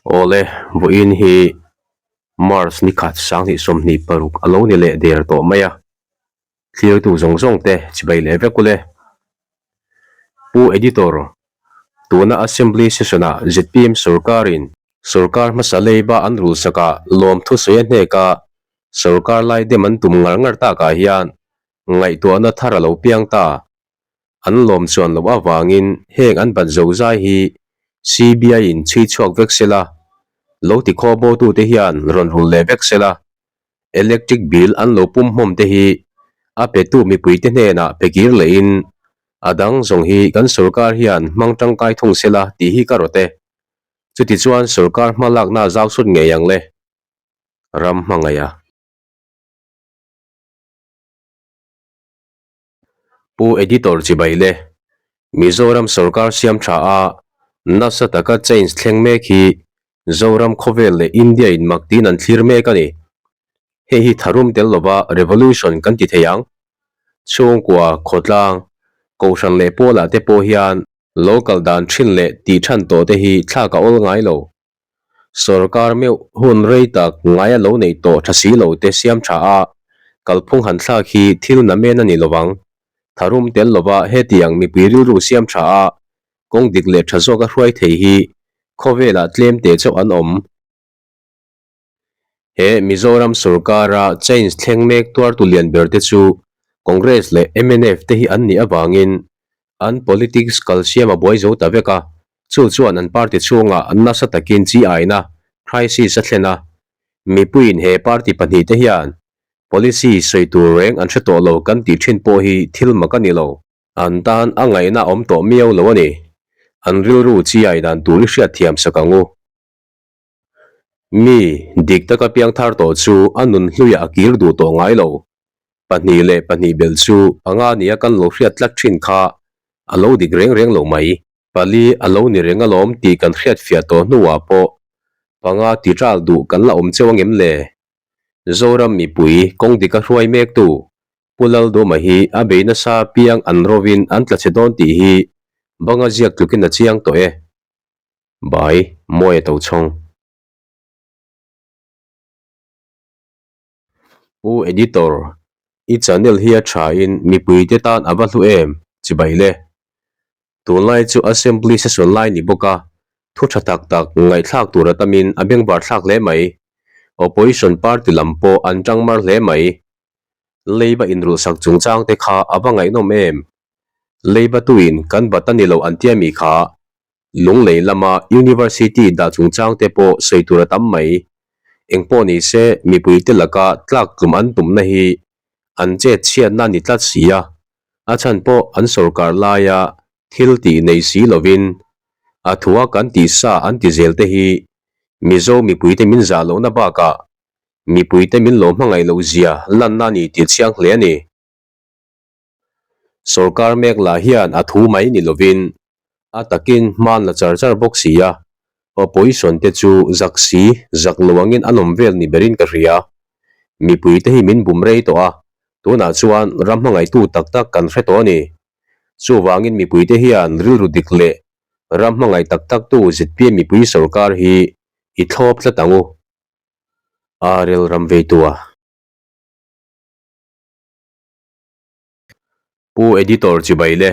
Awle, vawiin hi March ni khat 2026 a lo ni leh der tawh mai a, thlirtu zawng zawng te chibai leh vek ule. Pu Editor, tuna Assembly Session-ah zpm sorkarin sorkar hmasa leiba an rulsakah lawmthu sawi a hnek a, sorkar lai dem an tum ngar ngar takah hian ngaihtuahna thar a lo piang ta. An lawm chuan loh avangin heng an bat zo zai hi CBI in chhui chhuak vek se la, lo ti khaw botute hian rawn rul leh vek se la, electric bill an lo pum hmawm te hi a petu mipuite hnenah pe kir lehin a dang zawng hi kan sorkar hian hmang tangkai thung se la tih hi ka rawt e. Chutichuan sorkar hma lakna zau sut ngei ang le. Ram hmangaih a. Pu Editor chibai le, Mizoram sorkar siam tha a, nasa taka change thleng mek hi Zoram khawvel leh India in mak tiin an thlir mek a ni. Hei hi tharum tel lova revolution kan ti thei ang. Chhungkua, khawtlang, kohhran leh pawlah te pawh hian lo kal dan thin leh tih than tawh te hi thlak a awl ngai lo. Sorkar meuh hun rei tak ngaia lo neih tawh tha si lo te siam tha a, kalphung han thlak hi thil na men a ni lovang. Tharum tel lova hetiang mipui rilru siam tha a, kawng dik leh tha zawka hruai thei hi khawvelah tlem teh chauh an awm. He Mizoram sorkara change thleng mek tuartu lian ber te chu Congress leh mnf te hi an nih avangin an politics kalsiam a buai zo ta vek a, chu chuan an party chhungah nasa takin chi aina, crisis, a thlen a. Mipuiin he party pahnihte hian policy sawi tur reng an hre tawh lo kan tih thin pawh hi thil mak a ni lo. An tan a ngaihna a awm tawh miau lo a ni. An rilru chi ai dan tur i hriatthiam sak ang u. Mi dik taka piangthar tawh chu a nun hluiah a kir duh tawh ngai lo. Pahnih leh pahnih belh chu panga nia kan lo hriat tlat thin kha a lo dik reng reng lo mai. Pali a lo ni reng alawm tih kan hriat fiah tawh hnuah pawh panga ti ral duh kan la awm cheu angem le? Zoram mipui kawng dika hruai mektu Pu Lalduma hi a bei nasa piang an rovin an tla chhe dawn tih hi banga ziak tlukin a chiang tawh e. Bai, Mawia Tochhawng. Pu Editor, i channel hi a tha in mipui te tan a va hlu em? Chibai le. Tunlai chu Assembly session lai ni bawk a, thu tha tak tak ngaihthlak tur a tamin a bengvar thlak hle mai. Opposition party lam pawh an tang mar hle mai. Leiba inrulhsak chungchang te kha a va ngaihnawm em? Leiba tuin kan bat a ni lo an tia mi kha? Lunglei lama University dah chungchang te pawh sawi tur a tam mai. Engpawh ni se mipuite laka tlak tlum an tumna hi an chet chhiatna ni tlat si a, a chhan pawh an sorkar laia thil tih nei si lovin a thua kan tih sa an ti zel te hi Mizo mipuite min zah lohna bakah mipuite min lo hmangaih loh zia lanna a ni tih chiang hle a ni. Sorkar mek lah hian a thu mai ni lovin a takin hman la char char bawk si a, opposition te chu zak si zak lo angin an awm vel ni berin ka hria. Mipui te hi min bum rei tawh a, tunah chuan ram hmangaihtu tak tak kan hre tawh a ni. Chuvangin mipui te hian rilru dik leh ram hmangaih tak tak tu zpm mipui sorkar hi i thlawp tlat ang u. Arel ram veitua. Pu Editor chibai le,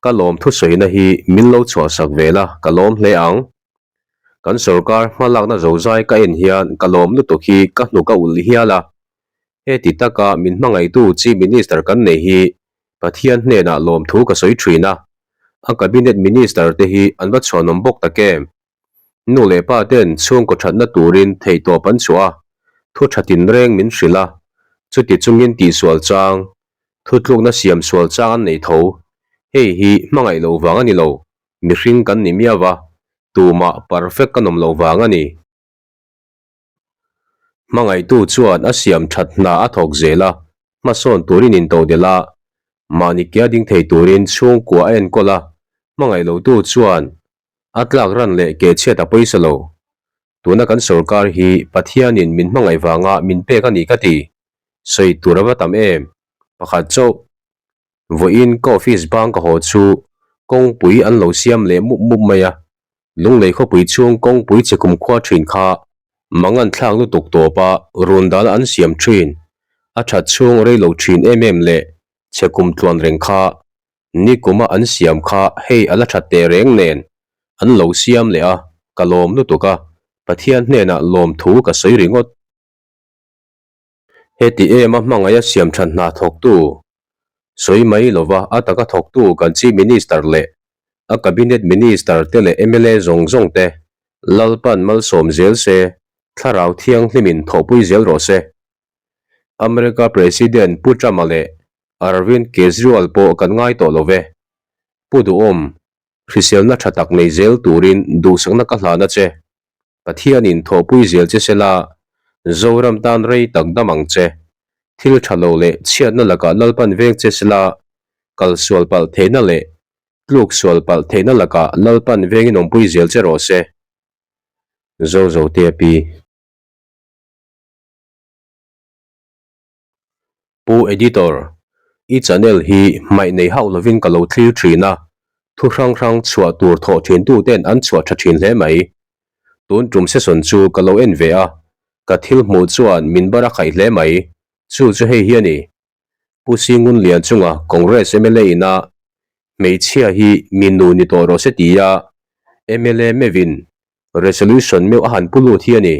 ka lawm thusawina hi min lo chhuahsak ve la ka lawm hle ang. Kan sorkar hmalakna zozai ka en hian ka lawm lutuk hi ka hnuk a ulh hial a. Heti taka min hmangaihtu Chief Minister kan nei hi Pathian hnenah lawmthu ka sawi thin a, a Cabinet Minister te hi an va chhuanawm bawk tak em? Nu leh pa ten chhungkaw thatna turin theihtawp an chhuah a, thu tha tinreng min hrilh a, chuti chungin tihsual chang, thutlukna siam sual chang an nei tho. Hei hi hmangaih loh vang a ni lo, mihring kan ni miau va, tumah perfect kan awm loh vang a ni. Hmangaihtu chuan a siam that hna a thawk zel a, hmasawn turin intodelh a, mahni kia ding thei turin chhungkua a enkawl a, hmangaih lotu chuan a tlak ran leh keh chhiat a pawisa lo. Tuna kan sorkar hi Pathianin min hmangaih vanga min pek a ni ka ti. Sawi tur a va tam em? Pakhat chauh. Vawiin ka office bang ka haw chu kawngpui an lo siam leh mup mup mai a. Lunglei khawpui chhung kawngpui che kumkhua thin kha mangan thlak lutuk tawpa run dana an siam thin, a that chhung rei lo thin em em leh che kum tluan reng kha nikuma an siam kha hei a la that teh reng nen an lo siam leh a, ka lawm lutuk a, Pathian hnenah lawmthu ka sawi ringawt. Heti ema hmangaih a siam than hna thawktu sawi mai lova a taka thawktu kan Chief Minister leh a Cabinet Minister te leh mla zawng zawng te Lalpan malsawm zel se, thlarau thianghlimin thawhpui zel rawh se. America President Pu Trump-a leh Arvind Kejriwal pawh kan ngai tawh lo ve. Pu Duhawm, hriselna tha tak nei zel turin duhsakna ka hlan a che. Pathianin thawhpui zel che sela, Zoram tan rei tak dam ang che. Thil tha lo leh chhiatna lakah Lalpan veng che sela, kal sual palh theihna leh tluk sual palh theihna lakah Lalpan vengin awmpui zel che rawh se. Zozotea Pi. Pu Editor, i channel hi hmaih nei hauh lovin ka lo thlir thin a, thu hrang hrang chhuah tur thawh thin tu ten an chhuah tha thin hle mai. Tun tum session chu ka lo en ve a, ka thil hmuh chuan min bar a khaih hle mai, chu chu hei hi a ni. Pu Singun Lian chunga Congress mla ina hmeichhia hi mi nu ni tawh rawh se tia mla meuhin resolution meuh a han pu lut hi a ni.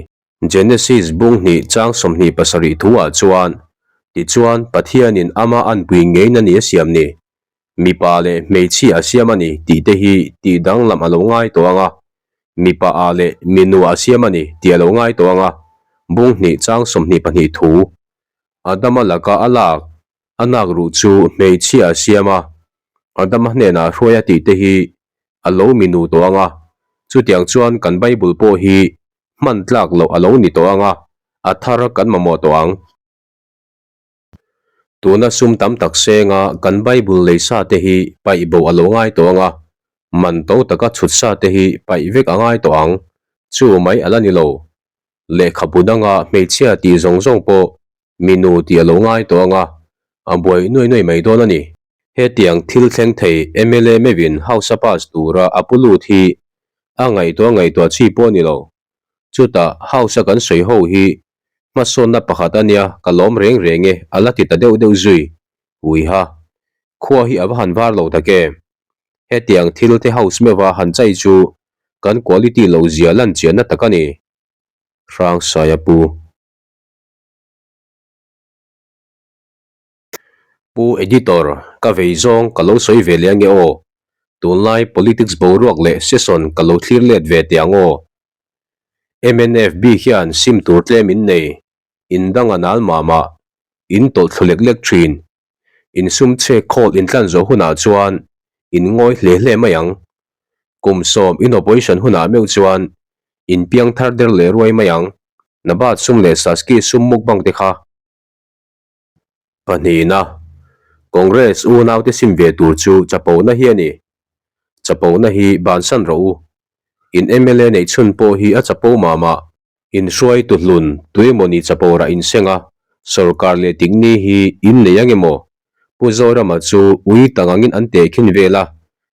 Genesis bung hnih chang 27 thu ah chuan, Tichuan, Pathianin ama anpui ngeiin a ni a siam ni, mipa leh hmeichhia a siam a ni tih te hi tih danglam a lo ngai tawh ang a, mipa ah leh minu ah a siam a ni tih a lo ngai tawh ang a, bung hnih chang 22 thu. Adama laka a lak, a nak ruh chu hmeichhia a siam a, Adama hnenah hruai a tih te hi a lo minu tawh ang a, chutiang chuan kan Bible pawh hi hman tlak loh a lo ni tawh ang a, a thar kan mamawh tawh ang. Tuna sum tam tak senga kan Bible lei sa te hi paih bo a lo ngai tawh ang a, man to taka chhut sa te hi paih vek a ngai tawh ang, chu mai a la ni lo. Lehkhabu danga hmeichhia tih zawng zawng pawh minu tih a lo ngai tawh ang a, a buai nuai nuai mai dawn a ni. Hetiang thil thleng thei mla meuhin House a pass tura a pu lut hi a ngaihtuah ngaihtuah chi pawh a ni lo. Chutah House a kan sawi ho hi hmasawnna pakhat a nia ka lawm reng reng e a la ti ta deuh deuh zui. Uiha. Khua hi a va han var lo tak em. Hetiang thil te House meuha han chai chu kan quality lo zia lan chianna tak a ni. Hrangsaia Pu. Pu Editor, ka vei zawng ka lo sawi ve leh ange aw. Tunlai politics boruak leh session ka lo thlir let ve teh ang aw. Mnf bik hian sim tur tlem in nei, in dang a nal mah mah, in tawlh thlu lek lek thin. In sum chhek khawl in tlan zawh hunah chuan in ngawi hle hle mai ang. Kum sawm in opposition hunah meuh chuan in piang thar der leh ruai mai ang. Nabat sum leh Saski sum mukbang te kha. Pahnihna, Congress unaute sim ve tur chu chapona hi a ni. Chapona hi bansan rawh u. In mla neih chhun pawh hi a chapo mah mah. In hruaitu hlun tuemawni chapo rah inseng a, sorkar leh tikni hi in nei ang emaw? Pu Zorama chu ui tang angin an tehkhin vel a,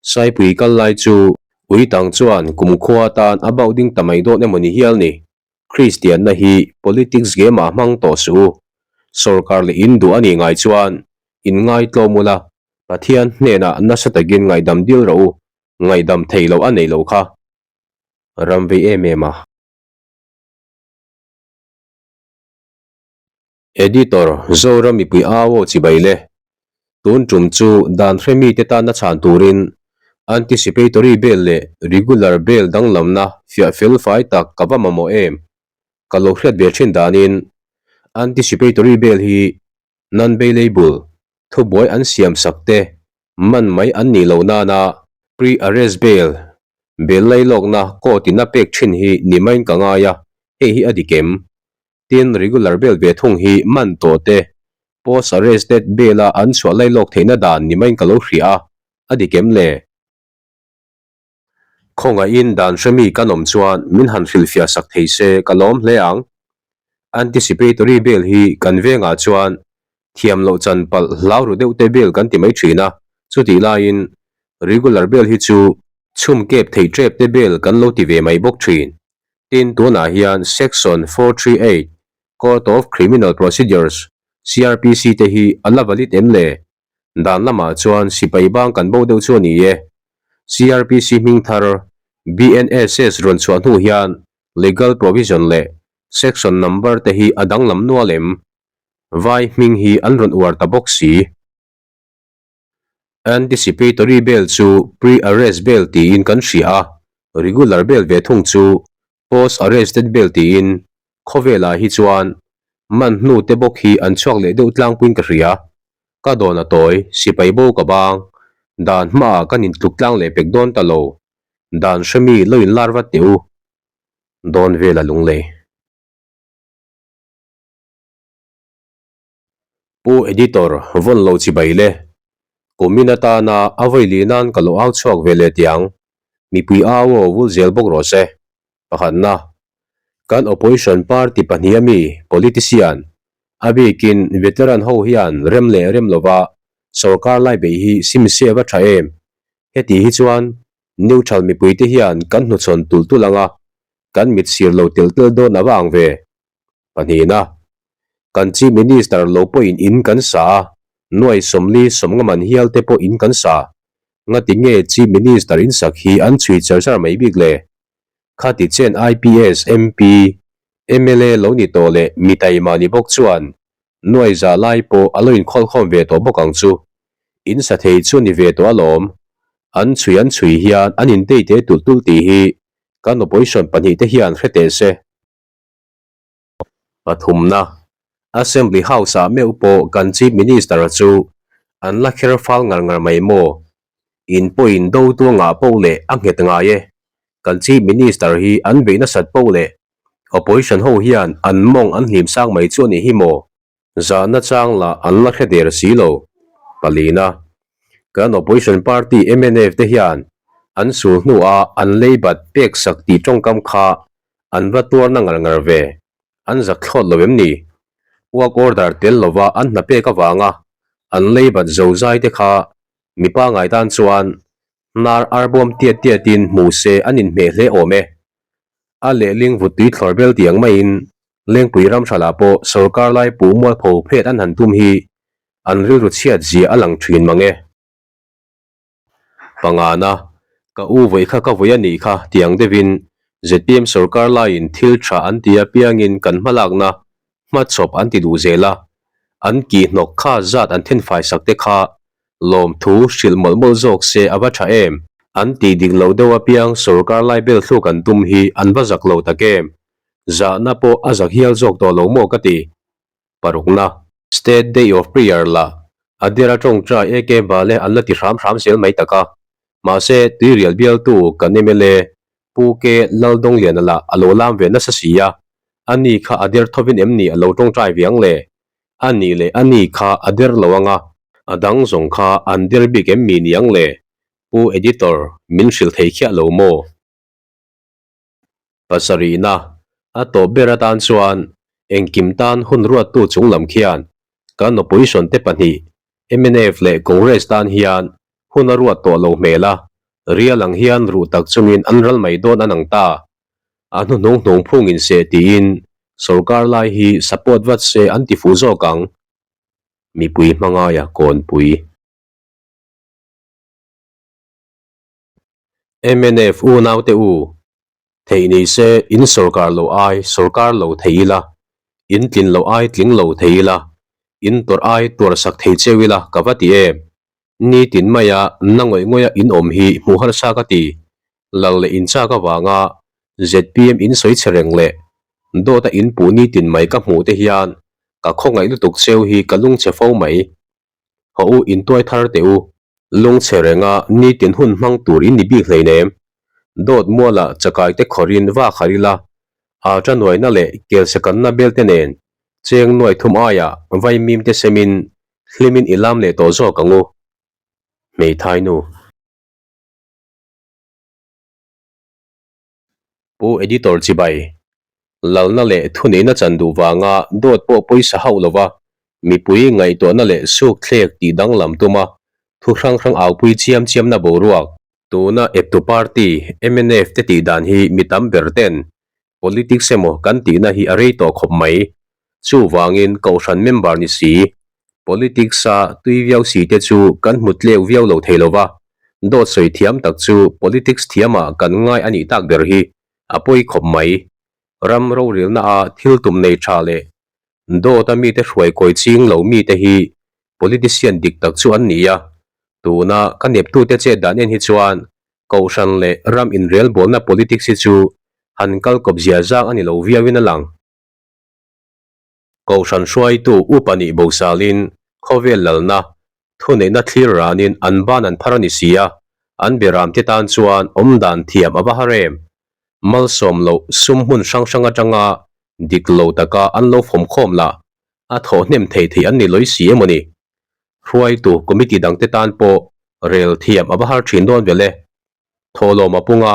Saipui kal lai chu ui tang chuan kumkhua atan a bauh ding ta mai dawn emawni hial ni. Kristianna hi politics game ah hmang tawh suh u. Sorkar leh in duh a nih ngai chuan in ngaitlawm ula, Pathian hnenah nasa takin ngaihdam dil rawh u, ngaihdam theih loh a neih loh kha. Ram vei em em a. Editor, Zoram mipui au aw chibai le. Tun tum chu dan hre mite tana chhan turin anticipatory bail leh regular bail danglamna fiah fel fai tak ka va mamawh em? Ka lo hriat ve thin danin anticipatory bail hi non-bailable, thubuai an siam sak te man mai an nih loh nana pre-arrest bail, bail lailawkna court in a pek thin hi ni maiin ka ngai a, hei hi a dik em? Tin, regular bail ve thung hi man tawh te, post arrested bail a an chhuah lailawk theihna dan ni maiin ka lo hria a, a dik em le? Khawngaihin dan hremi kan awm chuan min han hrilhfiah sak thei se ka lawm hle ang. Anticipatory bail hi kan vengah chuan thiam loh chan palh hlau ru deuh te bail kan ti mai thin a, chutih laiin regular bail hi chu. Chhum kep thei tep te bail kan lo ti ve mai bawk thin. Tin, tunah hian Section 438, Code of Criminal Procedures, CRPC te hi a la valid em le? Dan lamah chuan sipai bang kan bo deuh chu a ni e. CRPC hming thar BNSS rawn chhuah hnu hian legal provision leh section number te hi a danglam nual em? Vai hming hi an rawn uar ta bawk si. Anticipatory bail chu pre-arrest bail tiin kan hria a, regular bail ve thung chu post-arrested bail tiin khawvelah hi chuan man hnu te bawk hi an chhuak leh deuh tlangpuiin ka hria. Ka dawn a tawi, sipai bo ka bang, dan hmaah kan intluk tlang leh pek dawn ta lo, dan hremi lo inlar vat teh u. Dawn vel a lunglei. Pu Editor, vawn lo chi bai le. Kumin atana a vawi lih nan ka lo au chhuak ve leh tiang. Mipui au aw vul zel bawk rawh se. Pakhatna, kan opposition party pahniha mi, politician, a bikin veteran ho hian rem leh rem lova sorkar lai beih hi sim se a va tha em? Heti hi chuan neutral mipuite hian kan hnuchhawn tulh tulh anga kan mit sir lo telh telh dawn a va ang ve. Pahnihna, kan Chief Minister lo pawhin in kan sa a, nuai 40 50 man hial te pawh in kan sa. Ngati nge Chief Minister in sak hi an chhui char char mai bik le? Khati chen IPS, MP, mla lo ni tawh leh mi taima ni bawk chuan nuai za lai pawh a lo inkhawlkhawm ve tawh bawk ang chu. In sa thei chu ni ve tawh alawm. An chhui an chhui hian an intei te tulh tulh tih hi kan opposition pahnihte hian hre teh se. Pathumna, Assembly House-ah meuh pawh kan Chief Minister-a chu an la kher fal ngar ngar mai maw? In pawhin do tu ngah poh leh a nghet ngai e. Kan Chief Minister hi an beih nasat poh leh Opposition ho hian an mawng an hlim sang mai chu a nih hi maw? Zahna chang lah an la hre der si lo. Palina, Kan Opposition Party mnf te hian an sul hnuah an leibat pek sak tih tawngkam kha an va tuarna ngar ngar ve. An zak thlawt lo em ni? Work order tel lova an hna pek avanga an leibat zo zai te kha mipa ngai tan chuan hnar arbawm tiat tiatin hmu se an inhmeh hle awm e. A lehling vuttui thlawr bel tiang maiin Lengpui ramhralah pawh sorkar lai puh mualpho phet an han tum hi an rilru chhiat zia a lang thin mang e. Pangana, ka u vawi kha ka vawi a nih kha tiang deuhin zpm sorkar laiin thil tha an ti apiangin kan hmalakna hmachhawp an ti duh zel a, an kihhnawk kha zat an thenfai sak te kha lawmthu hrilh mawlh mawlh zawk se a va tha em? An tih dik loh deuh apiang sorkar lai bel thluk an tum hi an va zak lo tak em? Zahna pawh a zak hial zawk tawh lo maw ka ti. Parukna. State Day of Prayer la a dera tawngtai AK Bale an la ti hram hram zel mai tak a. Mahse, tuirial bialtu kan mla Pu K Laldawngliana lah a lo lam ve nasa si a, ani kha a der thovin em ni a lo tawngtai ve ang le? A nih leh ani kha a der lo anga, a dang zawng kha an der bik em mi ni ang le? Pu Editor, min hrilh thei khiah lo maw? Pasarihna, a tawp ber atan chuan engkim tan hun ruattu chung lam khian kan opposition te pahnih mnf leh Congress tan hian hun a ruat tawh lo hmel a, rial ang hian ruh tak chungin an ral mai dawn an ang ta. A hnuhnung hnung phungin seh tiin sorkar lai hi support vat se an ti fuh zawk ang. Mipui hmangaia kawnpui. Mnf unaute u, theih ni se in sorkar lo ai sorkar lo thei ila, in tlin lo ai tling lo thei ila, in tawrh ai tuar sak thei cheu ila ka va ti em? Nitin maia na ngawih ngawih a in awm hi hmuh harsa ka ti, lal leh in chak avanga zpm in sawi che reng leh dawt a in puh nitin mai ka hmuh te hian ka khawngaih lutuk cheu hi ka lungchhe fo mai. Haw u intuai thar teh u. Lungchhe renga nitin hun hmang tur in ni bik hleinem. Dawt muala chakai te khawrin va kharh ila, aa nuaina leh kelsekanna bel te nen cheng nuai thum aiah vaimim te semin hlimin i lam leh tawh zawk ang u. Hmeithai nu. Pu Editor chibai, lalna leh thuneihna chan duh vanga dawt pawh pawisa hauh lova mipui ngaihtuahna leh suk thlek tih danglam tuma thu hrang hrang aupui chiam chiamna boruak. Tuna eptu party mnf te tih dan hi mi tam ber ten politics emaw kan tihna hi a rei tawh khawp mai. Chuvangin kohhran member ni si, politics a tui viau si te chu kan hmu tleu viau lo thei lo va, dawt sawi thiam tak chu politics thiamah kan ngai a nih tak ber hi a pawi khawp mai. Ram rorilna a thil tum nei tha leh Dawta mite hruai kawi ching lo mite hi politician dik tak chu an ni a, tuna ka neptute chet dan en hi chuan Kohhran leh ram inrelbawlna politics hi chu han kal kawp zia zang a ni lo viauin a lang. Kohhran hruaitu upa nih bosalin khawvel lalna thuneihna thlir ranin an ban an phar a ni si a, an beramte tan chuan awmdan thiam a va har em? Malsawm loh sum hmun hrang hrang atanga dik lo taka an lo fawmkhawm lah a thawh hnem thei thei an ni lawi si emaw ni? Hruaitu committee dangte tan pawh rel thiam a va har thin dawn vel e. Thawhlawm a punga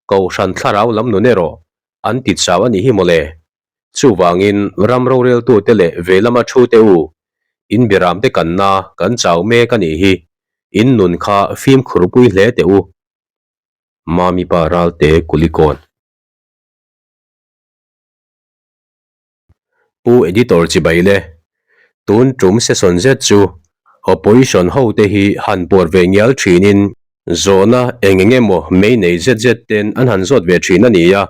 Kohhran thlarau lam nun erawh an ti chau a nih hi mawle. Chuvangin ram roreltute leh ve lama thute u, in biramte kanna kan chau mek a nih hi, in nun kha fimkhurpui hle teh u. Mami pa Ralte Kulikawn. Pu Editor chibai le. Tun tum session zet chu Opposition ho te hi han pawr ve ngial thinin zawhna eng eng emaw mei nei zet zet ten an han zawt ve thin a ni a,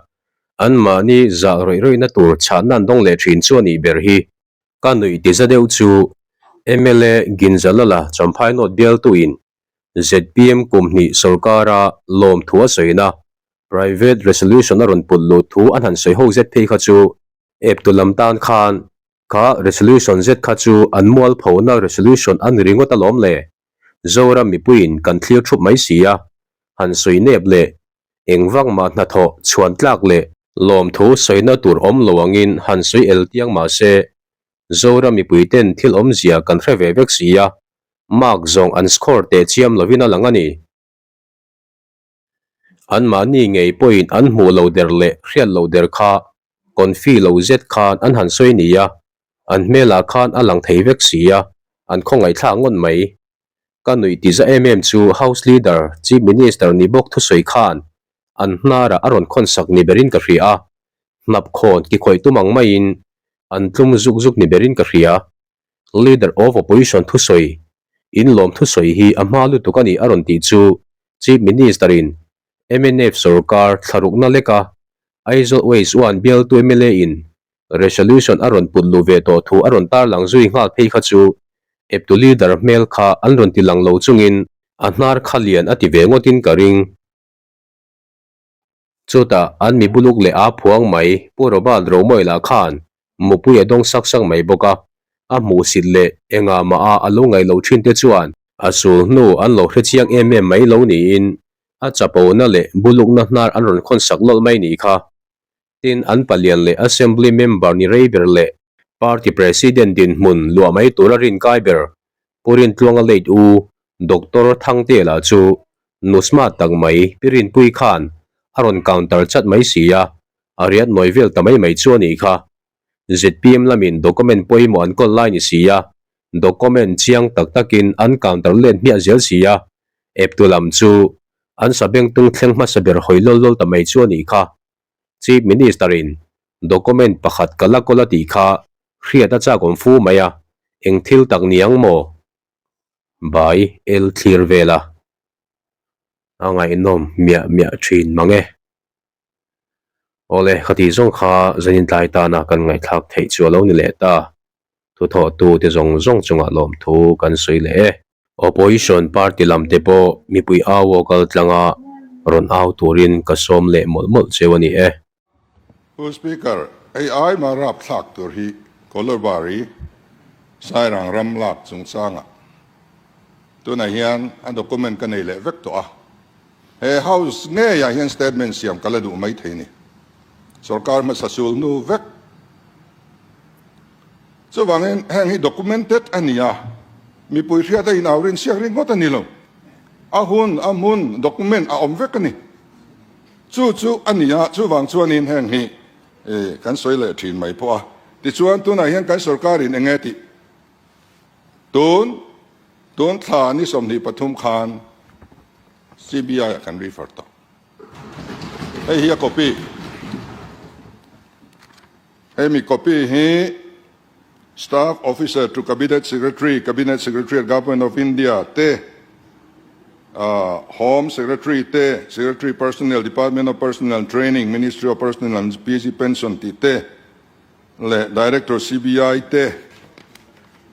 anmahni zah rawih rawihna tur chhahna an dawng leh thin chu a nih ber hi. Ka nuih ti za deuh chu mla Ginzalala Champhai North bialtuin zpm kum hnih sorkara lawmthu a sawina Private Resolution a rawn put lut thu an han sawi ho zet phei kha chu eptu lam tan khan kha resolution zet kha chu an mualphona resolution a ni ringawt alawm le. Zoram mipuiin kan thlir thup mai si a, han sawi nep leh engvang mah hnathawh chhuan tlak leh lawmthu sawina tur awm lo angin han sawi el tiang mah se Zoram mipuiten thil awmzia kan hre ve vek si a, mark zawng an score teh chiam lovin a lang a ni. Anmahni ngei pawhin an hmuh lo der leh hriat lo der kha confi lo zet khan an han sawi ni a, an hmelah khan a lang thei vek si a, an khawngaihthlak ngawt mai. Ka nuih ti za em em chu House Leader, Chief Minister ni bawk thusawi khan an hnarah a rawn khawnsak ni berin ka hria a, hnap khawn ki khawih tum ang maiin an tlum zuk zuk ni berin ka hria. Leader of Opposition thusawi, inlawm thusawi hi a hma lutuk a ni a rawn tih chu Chief Minister in mnf sorkar thlarukna leka Aizawl Waste One bialtu mla in resolution a rawn put luh ve tawh thu a rawn tarlang zui nghal phei kha chu eptu leader hmel kha an rawn ti lang lo chungin a hnar kha lian a ti ve ngawtin ka ring. Chutah an mi buluk leh aa phuang mai Pu Robert Romawila khan mupui a dawng sak sak mai bawk a, a hmuhsit leh engah mah a a lo ngaih loh thin te chuan a sul hnu an lo hre chiang em em mai lo niin a chapona leh bulukna hnar an rawn khawn sak lawlh mai nih kha. Tin, an palian leh Assembly member ni rei ber leh Party President dinhmun luah mai tura rinkai ber Pu Rintluanga late u Doctor Thangtela chu nu smart tak mai Pi Rinpui khan a rawn counter chat mai si a, a riat nawi vel ta mai mai chu a nih kha. Zpm lamin document pawimawh an kawl lai ni si a, document chiang tak takin an counter let hmiah zel si a, eptu lam chu an sabengtung thleng hmasa ber hawi lawl lawl ta mai chu a nih kha. Chief Minister in document pakhat ka la kawl a tih kha hriat a chak awm fu mai a, eng thil tak ni ang maw? Bai el thlir vel a, a ngaihnawm miah miah thin mang e. Awle, khati zawng kha zanin tlai tana kan ngaihthlak theih chu a lo ni leh ta. Thuthawhtu te zawng zawng chungah lawmthu kan sawi leh e. Opposition party lam te pawh mipui au aw kal tlanga rawn au turin ka sawm leh mawlh mawlh cheu a ni e. Pu Speaker, hei ai mah rap thlak tur hi Kolobari Sairang ram lak chungchangah tunah hian a document ka nei leh vek tawh a. He House ngeiah hian statement siam ka la duh mai thei ni. Sorkar hmasa sul hnu vek. Chuvangin heng hi documented a ni a, mipui hriat a inau rin siak ringawt a ni lo. A hun, a hmun, document a awm vek a ni. Chu chu a ni a, chuvang chuanin heng hi kan sawi leh thin mai pawh a. Tichuan tunah hian kan sorkarin eng nge tih tun tun thla ni 23 khan. CBI ah kan refer tawh. Hei hi a copy. Hemi copy hi Staff Officer to Cabinet Secretary, Cabinet Secretary at Government of India te, Home Secretary te, Secretary Personnel, Department of Personnel and Training, Ministry of Personnel and PC Pension tih te leh Director CBI te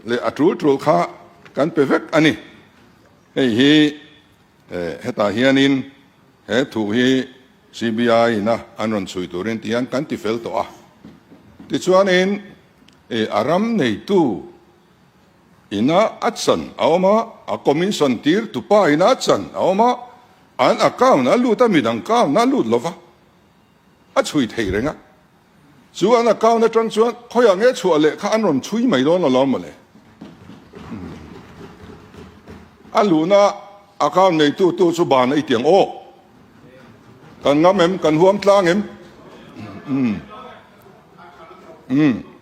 leh a tul tul kha kan pe vek a ni. Hei hi hetah hianin he thu hi CBI ina an rawn chhui turin ti hian kan ti fel tawh a. Tichuanin a ram neitu ina a chan a awm a, a commission tir tupa ina a chan a awm a, an account a lut a, midang account a lut lova, a chhui thei reng a. Chu an account atang chuan khawiah nge chhuah leh kha an rawn chhui mai dawn alawm mawle. A luhna account neitu tu chu ban a i tiang aw. Kan ngam em? Kan huam tlang em? Umm. Umm.